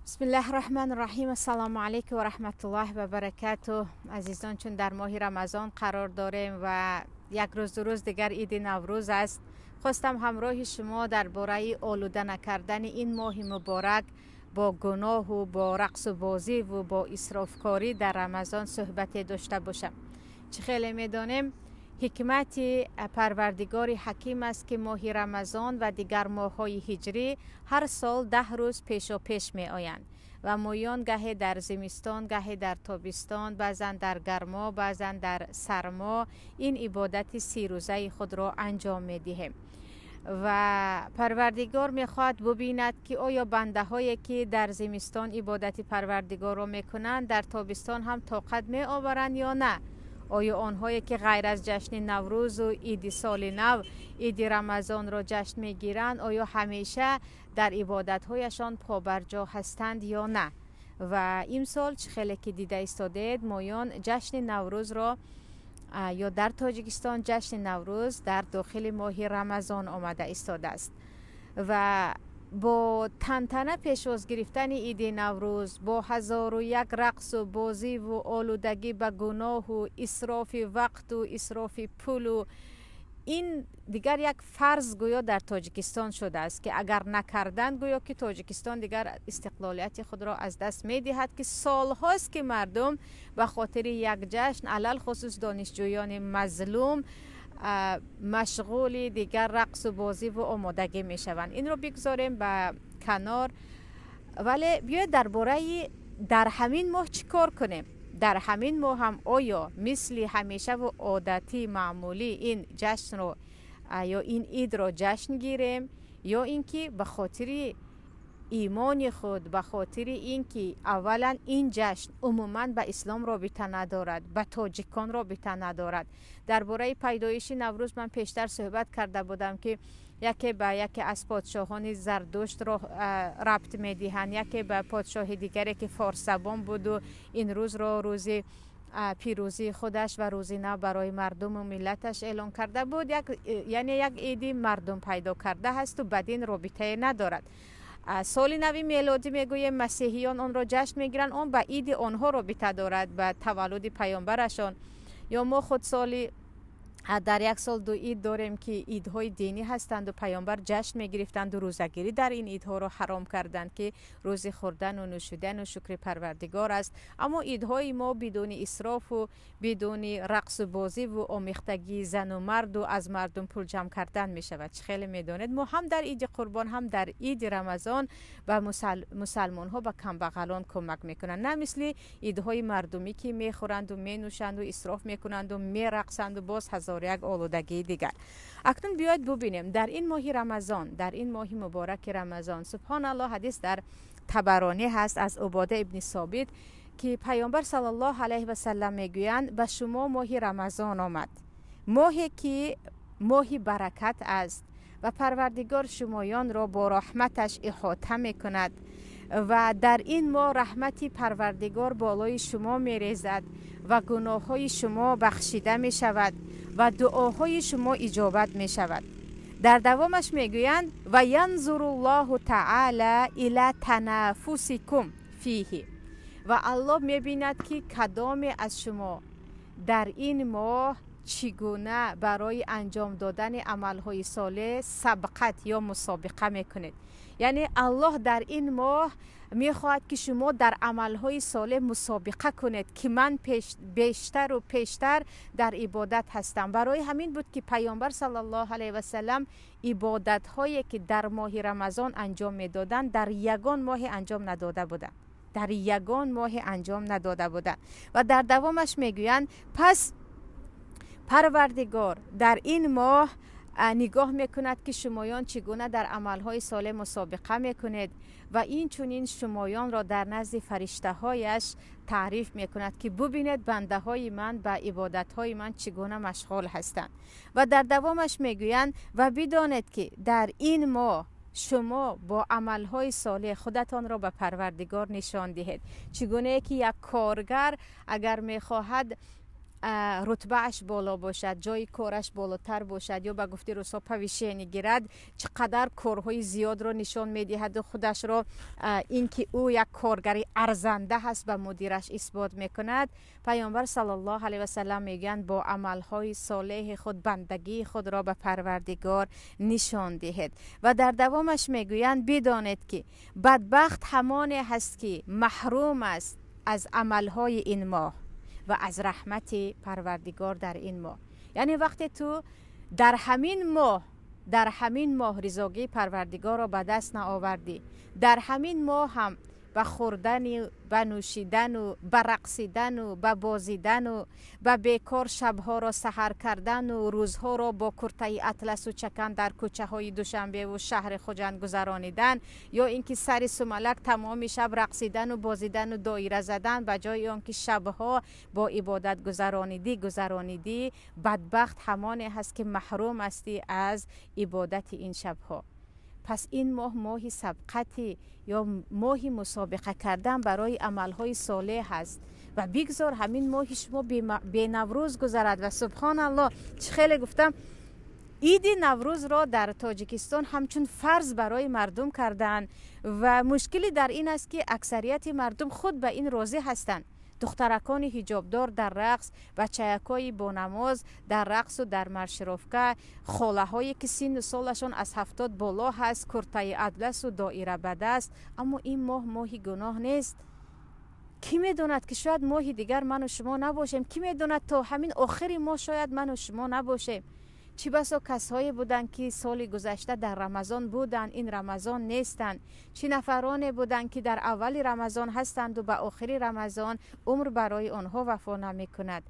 Бисмиллаҳи раҳмани раҳим. Ассалому алайкум ва раҳматуллоҳи ва баракатуҳ. Азизон, чун дар моҳи Рамазон қарор дорем ва як рӯз ду рӯз дигар иди Наврӯз аст, хостам ҳамроҳи шумо дар бораи олуда накардани ин моҳи муборак бо гуноҳу бо рақсу бозиву бо исрофкорӣ дар Рамазон суҳбате дошта бошам. Чӣ хеле медонем, ҳикмати Парвардигори ҳаким аст, ки моҳи Рамазон ва дигар моҳҳои ҳиҷрӣ ҳар сол 10 рӯз пешопеш меоянд ва моён гаҳе дар зимистон, гаҳе дар тобистон, баъзан дар гармо, баъзан дар сармо ин ибодати 30 рӯзаи худро анҷом медиҳем. Ва Парвардигор мехоҳад бубинад, ки оё бандаҳое, ки дар зимистон ибодати Парвардигорро мекунанд, дар тобистон ҳам тоқат меоваранд ё на. Оё онҳое, ки ғайр аз ҷашни Наврӯзу иди соли нав, иди Рамазонро ҷашн мегиранд, оё ҳамеша дар ибодатҳояшон побарҷо ҳастанд ё на. Ва имсол чӣ хеле ки дида истодед, моён ҷашни Наврӯзро ё дар Тоҷикистон ҷашни Наврӯз дар дохили моҳи Рамазон омада истодааст ва бо тантана пешвоз гирифтани иди Наврӯз, бо 1001 рақсу бозиву олудагӣ ба гуноҳу исрофи вақту исрофи пулу ин дигар як фарз гӯё дар Тоҷикистон шудааст, ки агар накарданд, гӯё ки Тоҷикистон дигар истиқлолияти худро аз даст медиҳад, ки солҳост, ки мардум ба хотири як ҷашн, алалхусус донишҷӯёни мазлум, машғули дигар рақсу бозиву омодагӣ мешаванд. Инро бигзорем ба канор, вале биёед дар бораи дар ҳамин моҳ чӣ кор кунем. Дар ҳамин моҳ ҳам оё мисли ҳамешаву одатӣ маъмулӣ ин ҷашнро ё ин идро ҷашн гирем, ё ин ки ба хотири имони худ, ба хотири ин ки аввалан ин ҷашн умуман ба ислом робита надорад, ба тоҷикон робита надорад. Дар бораи пайдоиши Наврӯз ман пештар суҳбат карда будам, ки яке ба яке аз подшоҳони Зардуштро рабт медиҳанд, яке ба подшоҳи дигаре, ки форсзабон буду ин рӯзро рӯзи пирӯзии худаш ва рӯзи нав барои мардуму миллаташ эълон карда буд. Яъне як иди мардум пайдо карда ҳасту ба дин робитае надорад. Соли нави мелодӣ мегӯем, масеҳиён онро ҷашн мегиранд, он ба иди онҳо робита дорад, ба таваллуди паёмбарашон. Ё мо худ соли дар як сол ду ид дорем, ки идҳои динӣ ҳастанду паёмбар ҷашн мегирифтанду рӯзагирӣ дар ин идҳоро ҳаром карданд, ки рӯзи хӯрдану нӯшидану шукри Парвардигор аст. Аммо идҳои мо бидуни исрофу бидуни рақсу бозиву омехтагии зану марду аз мардум пул ҷамъ кардан мешавад. Чӣ хеле медонед, мо ҳам дар иди Қурбон, ҳам дар иди Рамазон ба мусалмонҳо, ба камбағалон кӯмак мекунанд, на мисли идҳои мардумӣ, ки мехӯранду менӯшанду исроф мекунанду мерақсанду боз 1001 олудагии дигар. Акнун биёед бубинем дар ин моҳи Рамазон, дар ин моҳи мубораки Рамазон. Субҳоналлоҳ, ҳадис дар Табаронӣ ҳаст аз Убода ибни Собит, ки паёмбар саллаллоҳу алайҳи васаллам мегӯянд: ба шумо моҳи Рамазон омад, моҳе ки моҳи баракат аст ва Парвардигор шумоёнро бо раҳматаш иҳота мекунад ва дар ин моҳ раҳмати Парвардигор болои шумо мерезад ва гуноҳҳои шумо бахшида мешавад ва дуоҳои шумо иҷобат мешавад. Дар давомаш мегӯянд: ва янзуру ллоҳу таала ила танафусикум фиҳи, ва Аллоҳ мебинад, ки кадоме аз шумо дар ин моҳ чӣ гуна барои анҷом додани амалҳои солеҳ сабқат ё мусобиқа мекунед. Яъне Аллоҳ дар ин моҳ мехоҳад, ки шумо дар амалҳои солеҳ мусобиқа кунед, ки ман бештару пештар дар ибодат ҳастам. Барои ҳамин буд, ки паёмбар саллаллоҳу алайҳи васаллам ибодатҳое, ки дар моҳи Рамазон анҷом медоданд, дар ягон моҳе анҷом надода буданд, дар ягон моҳе анҷом надода буданд. Ва дар давомаш мегӯянд: пас Парвардигор дар ин моҳ нигоҳ мекунад, ки шумоён чӣ гуна дар амалҳои солеҳ мусобиқа мекунед, ва инчунин шумоёнро дар назди фариштаҳояш таъриф мекунад, ки бубинед, бандаҳои ман ба ибодатҳои ман чӣ гуна машғул ҳастанд. Ва дар давомаш мегӯянд: ва бидонед, ки дар ин моҳ шумо бо амалҳои солеҳ худатонро ба Парвардигор нишон диҳед, чӣ гунае ки як коргар агар мехоҳад рутбааш боло бошад, ҷои кораш болотар бошад ё ба гуфти русҳо повышение гирад, чӣ қадар корҳои зиёдро нишон медиҳаду худашро, ин ки ӯ як коргари арзанда ҳаст, ба мудираш исбот мекунад. Паёмбар саллаллоҳу алайҳи васаллам мегӯянд: бо амалҳои солеҳи худ бандагии худро ба Парвардигор нишон диҳед. Ва дар давомаш мегӯянд: бидонед, ки бадбахт ҳамоне ҳаст, ки маҳрум аст аз амалҳои ин моҳ ва аз раҳмати Парвардигор дар ин моҳ. Яъне вақте ту дар ҳамин моҳ ризогии Парвардигорро ба даст наовардӣ, дар ҳамин моҳ ҳам ба хӯрдани, ба нӯшидану, ба рақсидану, ба бозидану, ба бекор шабҳоро саҳар кардану, рӯзҳоро бо куртаи атласу чакан дар кӯчаҳои Душанбеву шаҳри Хуҷанд гузаронидан, ё ин ки сари сумалак тамоми шаб рақсидану бозидану доира задан, ба ҷои он ки шабҳо бо ибодат гузаронидӣ, бадбахт ҳамоне ҳаст, ки маҳрум ҳастӣ аз ибодати ин шабҳо. Пас ин моҳ моҳи сабқати ё моҳи мусобиқа кардан барои амалҳои солеҳ ҳаст ва бигзор ҳамин моҳи шумо бенаврӯз гузарад. Ва субҳоналлоҳ, чӣ хеле гуфтам, иди Наврӯзро дар Тоҷикистон ҳамчун фарз барои мардум кардаанд ва мушкилӣ дар ин аст, ки аксарияти мардум худ ба ин розӣ ҳастанд. Духтаракони ҳиҷобдор дар рақс, бачаякҳои бонамоз дар рақсу дар маршировка, холаҳое ки синну солашон аз 70 боло ҳаст, куртаи атласу доира ба даст. Аммо ин моҳ моҳи гуноҳ нест. Кӣ медонад, ки шояд моҳи дигар ману шумо набошем? Кӣ медонад, то ҳамин охири моҳ шояд ману шумо набошем? Чӣ басо касҳое буданд, ки соли гузашта дар Рамазон буданд, ин Рамазон нестанд. Чӣ нафароне буданд, ки дар аввали Рамазон ҳастанду ба охири Рамазон умр барои онҳо вафо намекунад.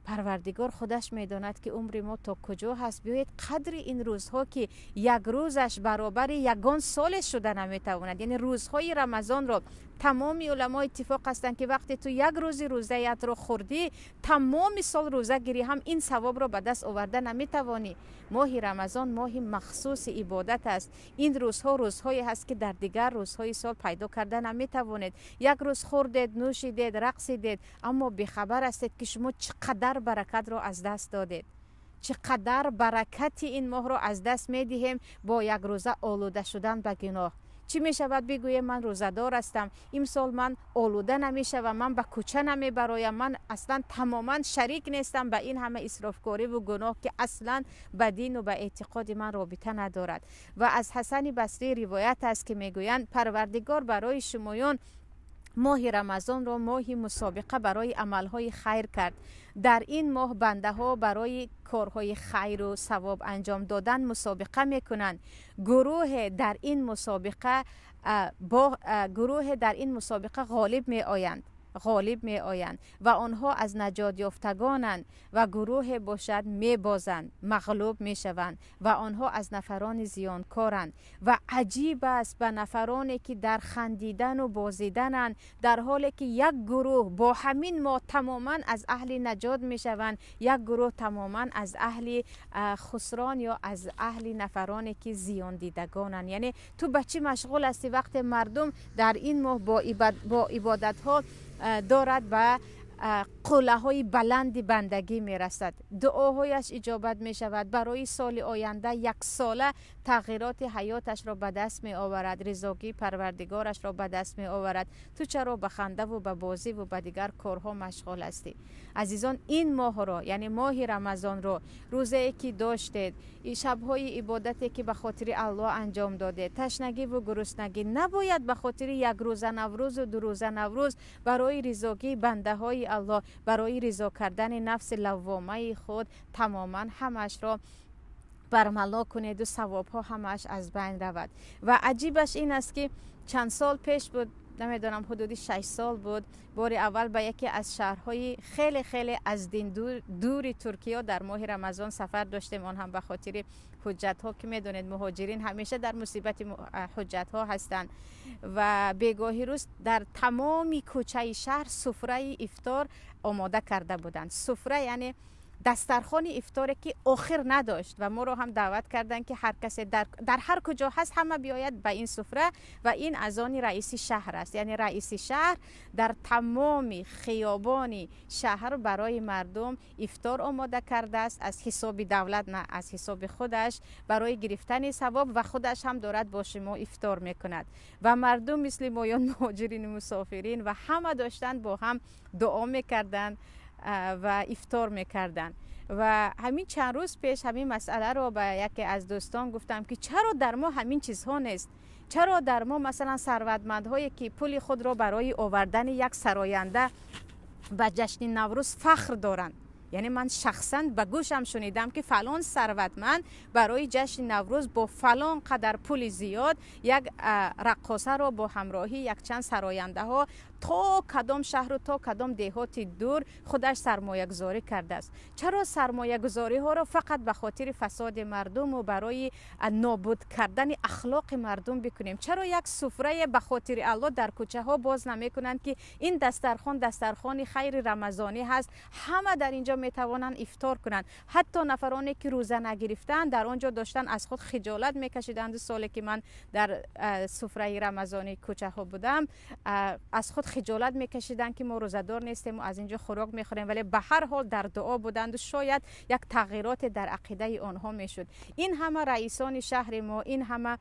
Парвардигор худаш медонад, ки умри мо то куҷо ҳаст. Биёед, қадри ин рӯзҳо, ки як рӯзаш баробари ягон соле шуда наметавонад, яъне рӯзҳои Рамазонро тамоми уламо иттифоқ ҳастанд, ки вақте ту як рӯзи рӯзаятро хӯрдӣ, тамоми сол рӯза гирӣ ҳам ин савобро ба даст оварда наметавонӣ. Моҳи Рамазон моҳи махсуси ибодат аст. Ин рӯзҳо рӯзҳое ҳаст, ки дар дигар рӯзҳои сол пайдо карда наметавонед. Як рӯз хӯрдед, нӯшидед, рақсидед, аммо бехабар ҳастед, ки шумо чӣ қадар баракатро аз даст додед, чӣ қадар баракати ин моҳро аз даст медиҳем бо якрӯза олуда шудан ба гуноҳ. Чӣ мешавад, бигӯем: ман рӯзадор ҳастам, имсол ман олуда намешавам, ман ба кӯча намебароям, ман аслан тамоман шарик нестам ба ин ҳама исрофкориву гуноҳ, ки аслан ба дину ба эътиқоди ман робита надорад. Ва аз Ҳасани Басрӣ ривоят аст, ки мегӯянд: Парвардигор барои шумоён моҳи Рамазонро моҳи мусобиқа барои амалҳои хайр кард. Дар ин моҳ бандаҳо барои корҳои хайру савоб анҷом додан мусобиқа мекунанд. Гурӯҳе дар ин мусобиқа ғолиб меоянд ва онҳо аз наҷотёфтагонанд ва гурӯҳе бошад, мебозанд, мағлуб мешаванд ва онҳо аз нафарони зиёнкоранд. Ва аҷиб аст ба нафароне, ки дар хандидану бозидананд, дар ҳоле ки як гурӯҳ бо ҳамин моҳ тамоман аз аҳли наҷот мешаванд, як гурӯҳ тамоман аз аҳли хусрон ё аз аҳли нафароне, ки зиёндидагонанд. Яъне ту ба чӣ машғул ҳастӣ, вақте мардум дар ин моҳ бо ибодатҳо дорад ба қуллаҳои баланди бандагӣ мерасад, дуоҳояш иҷобат мешавад, барои соли оянда яксола тағйироти ҳаёташро ба даст меоварад, ризогии Парвардигорашро ба даст меоварад, ту чаро ба хандаву ба бозиву ба дигар корҳо машғул ҳастӣ? Азизон, ин моҳро, яъне моҳи Рамазонро, рӯзае ки доштед, шабҳои ибодате ки ба хотири Аллоҳ анҷом додед, ташнагиву гуруснагӣ, набояд ба хотири якрӯза Наврӯзу дурӯза Наврӯз барои ризогии бандаҳои Аллоҳ, барои ризо кардани нафси лаввомаи худ тамоман ҳамаашро бармало кунеду савобҳо ҳамааш аз байн равад. Ва аҷибаш ин аст, ки чанд сол пеш буд, намедонам, ҳудуди 6 сол буд, бори аввал ба яке аз шаҳрҳои хеле хеле аз дин дури Туркиё дар моҳи Рамазон сафар доштем. Он ҳам ба хотири ҳуҷҷатҳо, ки медонед, муҳоҷирин ҳамеша дар мусибати ҳуҷҷатҳо ҳастанд. Ва бегоҳи рӯз дар тамоми кӯчаи шаҳр суфраи ифтор омода карда буданд. Суфра, яъне Дастархони ифторе ки охир надошт ва моро ҳам даъват карданд, ки ҳар касе дар ҳар куҷо ҳаст, ҳама биёяд ба ин суфра. Ва ин аз они раиси шаҳр аст, яъне раиси шаҳр дар тамоми хиёбони шаҳр барои мардум ифтор омода кардааст, аз ҳисоби давлат на, аз ҳисоби худаш, барои гирифтани савоб, ва худаш ҳам дорад бо шумо ифтор мекунад. Ва мардум мисли моён, муҳоҷирину мусофирин, ва ҳама доштанд бо ҳам дуо мекарданд ва ифтор мекарданд. Ва ҳамин чанд рӯз пеш ҳамин масъаларо ба яке аз дӯстон гуфтам, ки чаро дар мо ҳамин чизҳо нест? Чаро дар мо, масалан, сарватмандҳое ки пули худро барои овардани як сароянда ба ҷашни Наврӯз фахр доранд, яъне ман шахсан ба гӯшам шунидам, ки фалон сарватманд барои ҷашни Наврӯз бо фалон қадар пули зиёд як раққосаро бо ҳамроҳӣ якчанд сарояндаҳо то кадом шаҳру то кадом деҳоти дур худаш сармоягузорӣ кардааст. Чаро сармоягузориҳоро фақат ба хотири фасоди мардуму барои нобуд кардани ахлоқи мардум бикунем? Чаро як суфрае ба хотири Аллоҳ дар кӯчаҳо боз намекунанд, ки ин дастархон дастархони хайри рамазонӣ ҳаст, ҳама дар ин ҷо метавонанд ифтор кунанд? Ҳатто нафароне ки рӯза нагирифтаанд, дар он ҷо доштан аз худ хиҷолат мекашиданд. Соле ки ман дар суфраи рамазонии кӯчаҳо будам, аз худ хиҷолат мекашиданд, ки мо рӯзадор нестем ва аз ин ҷо хӯрок мехӯрем, вале ба ҳар ҳол дар дуо буданду шояд як тағйироте дар ақидаи онҳо мешуд. Ин ҳама раисони шаҳри мо, ин ҳама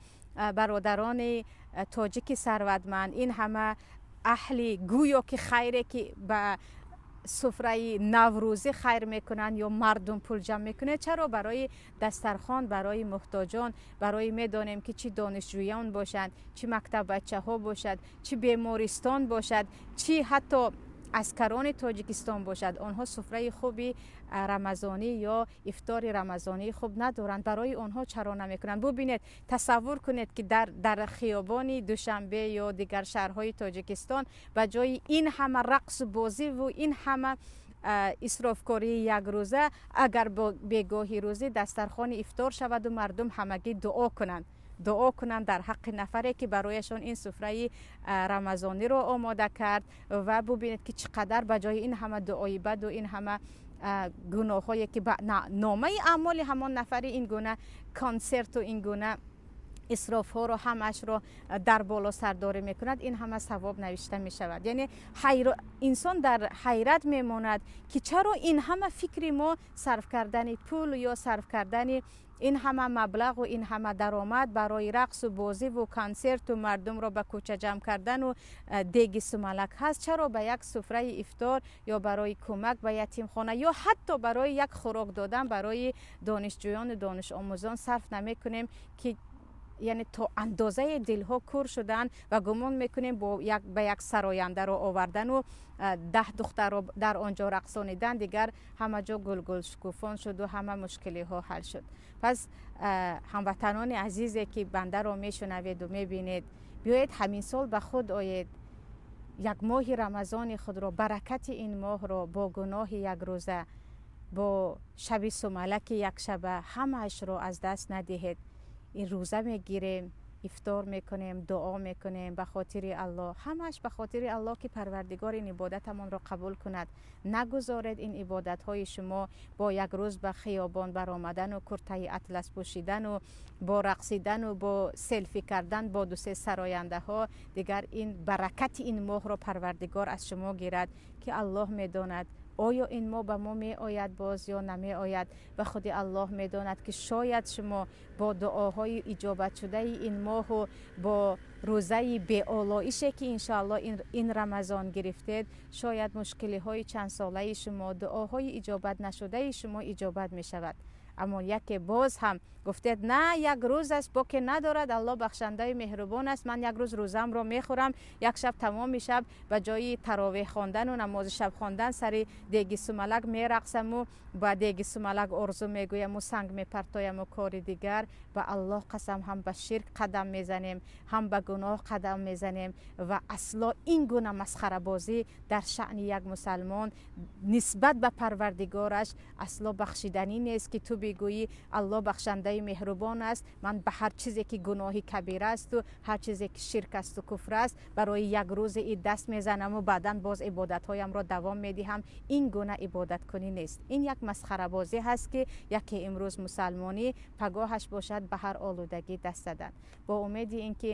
бародарони тоҷики сарватманд, ин ҳама аҳли гӯё ки хайре, ки ба суфраи наврӯзӣ хайр мекунанд ё мардум пул ҷамъ мекунад, чаро барои дастархон барои муҳтоҷон, барои медонем ки чӣ донишҷӯён бошанд, чӣ мактаббачаҳо бошад, чӣ бемористон бошад, чӣ ҳатто аскарони Тоҷикистон бошад, онҳо суфраи хуби рамазонӣ ё ифтори рамазонии хуб надоранд, барои онҳо чаро намекунанд? Бубинед, тасаввур кунед, ки дар хиёбони Душанбе ё дигар шаҳрҳои Тоҷикистон ба ҷои ин ҳама рақсу бозиву ин ҳама исрофкории якрӯза, агар бегоҳи рӯзӣ дастархони ифтор шаваду мардум ҳамагӣ дуо кунанд, дуо кунанд дар ҳаққи нафаре, ки барояшон ин суфраи рамазониро омода кард, ва бубинед, ки чӣ қадар ба ҷои ин ҳама дуои баду ин ҳама гуноҳҳое, ки ба номаи аъмоли ҳамон нафари ин гуна консерту ин гуна исрофҳоро ҳамаашро дар боло сардорӣ мекунад, ин ҳама савоб навишта мешавад. Яъне инсон дар ҳайрат мемонад, ки чаро ин ҳама фикри мо сарф кардани пул ё сарф кардани ин ҳама маблағу ин ҳама даромад барои рақсу бозиву консерту мардумро ба кӯча ҷамъ кардану деги сумалак ҳаст, чаро ба як суфраи ифтор ё барои кӯмак ба ятимхона ё ҳатто барои як хӯрок додан барои донишҷӯёну донишомӯзон сарф намекунем, ки яъне то андозаи дилҳо кур шуданд ва гумон мекунем бо ба як сарояндаро овардану 10 духтарро дар он ҷо рақсонидан дигар ҳама ҷо гулгул шукуфон шуду ҳама мушкилиҳо ҳал шуд. Пас, ҳамватанони азизе, ки бандаро мешунаведу мебинед, биёед, ҳамин сол ба худ оед. Як моҳи рамазони худро, баракати ин моҳро бо гуноҳи якрӯза, бо шаби сумалаки якшаба ҳамаашро аз даст надиҳед. Ин рӯза мегирем, ифтор мекунем, дуо мекунем ба хотири Аллоҳ, ҳамааш ба хотири Аллоҳ, ки Парвардигор ин ибодатамонро қабул кунад. Нагузоред ин ибодатҳои шумо бо як рӯз ба хиёбон баромадану куртаи атлас пӯшидану бо рақсидану бо селфи кардан бо дусе сарояндаҳо дигар ин баракати ин моҳро Парвардигор аз шумо гирад, ки Аллоҳ медонад, оё ин моҳ ба мо меояд боз ё намеояд. Ва худи Аллоҳ медонад, ки шояд шумо бо дуоҳои иҷобатшудаи ин моҳу бо рӯзаи беолоише, ки иншоаллоҳ ин рамазон гирифтед, шояд мушкилиҳои чандсолаи шумо, дуоҳои иҷобат нашудаи шумо иҷобат мешавад. Аммо яке боз ҳам гуфтед: на, як рӯз аст, боке надорад, Аллоҳ бахшандаи меҳрубон аст, ман як рӯз рӯзамро мехӯрам, як шаб, тамоми шаб ба ҷои таровеҳ хондану намози шаб хондан сари деги сумалак мерақсаму ба деги сумалак орзу мегӯяму санг мепартояму кори дигар. Ба Аллоҳ қасам, ҳам ба ширк қадам мезанем, ҳам ба гуноҳ қадам мезанем. Ва асло ин гуна масхарабозӣ дар шаъни як мусалмон нисбат ба Парвардигораш асло бахшиданӣ нест, ки ту бигӯӣ Аллоҳ бахшандаи меҳрубон аст, ман ба ҳар чизе ки гуноҳи кабира аст ва ҳар чизе ки ширк аст ва куфр аст барои як рӯзи ид даст мезанам ва баъдан боз ибодатҳоямро давом медиҳам. Ин гуна ибодаткунӣ нест. Ин як масхарабозӣ ҳаст ки яке имрӯз мусалмонӣ, пагоҳаш бошад ба ҳар олудагӣ даст задан. Бо умеди ин ки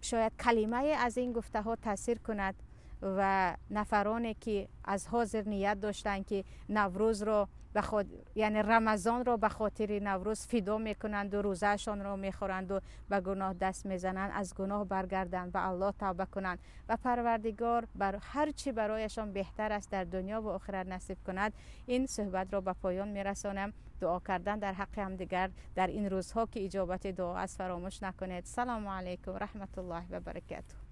шояд калимае аз ин гуфтаҳо таъсир кунад ва нафароне ки аз ҳозир ният доштанд ки Наврӯзро яъне Рамазонро ба хотири Наврӯз фидо мекунанду рӯзаашонро мехӯранду ба гуноҳ даст мезананд, аз гуноҳ баргарданд, ба Аллоҳ тавба кунанд ва Парвардигор бар ҳар чӣ барояшон беҳтар аст дар дунё ва охират насиб кунад. Ин суҳбатро ба поён мерасонам. Дуо кардан дар ҳаққи ҳамдигар дар ин рӯзҳо ки иҷобати дуо аст фаромӯш накунед. Салому алайкум раҳматуллоҳи ва баракатуҳ.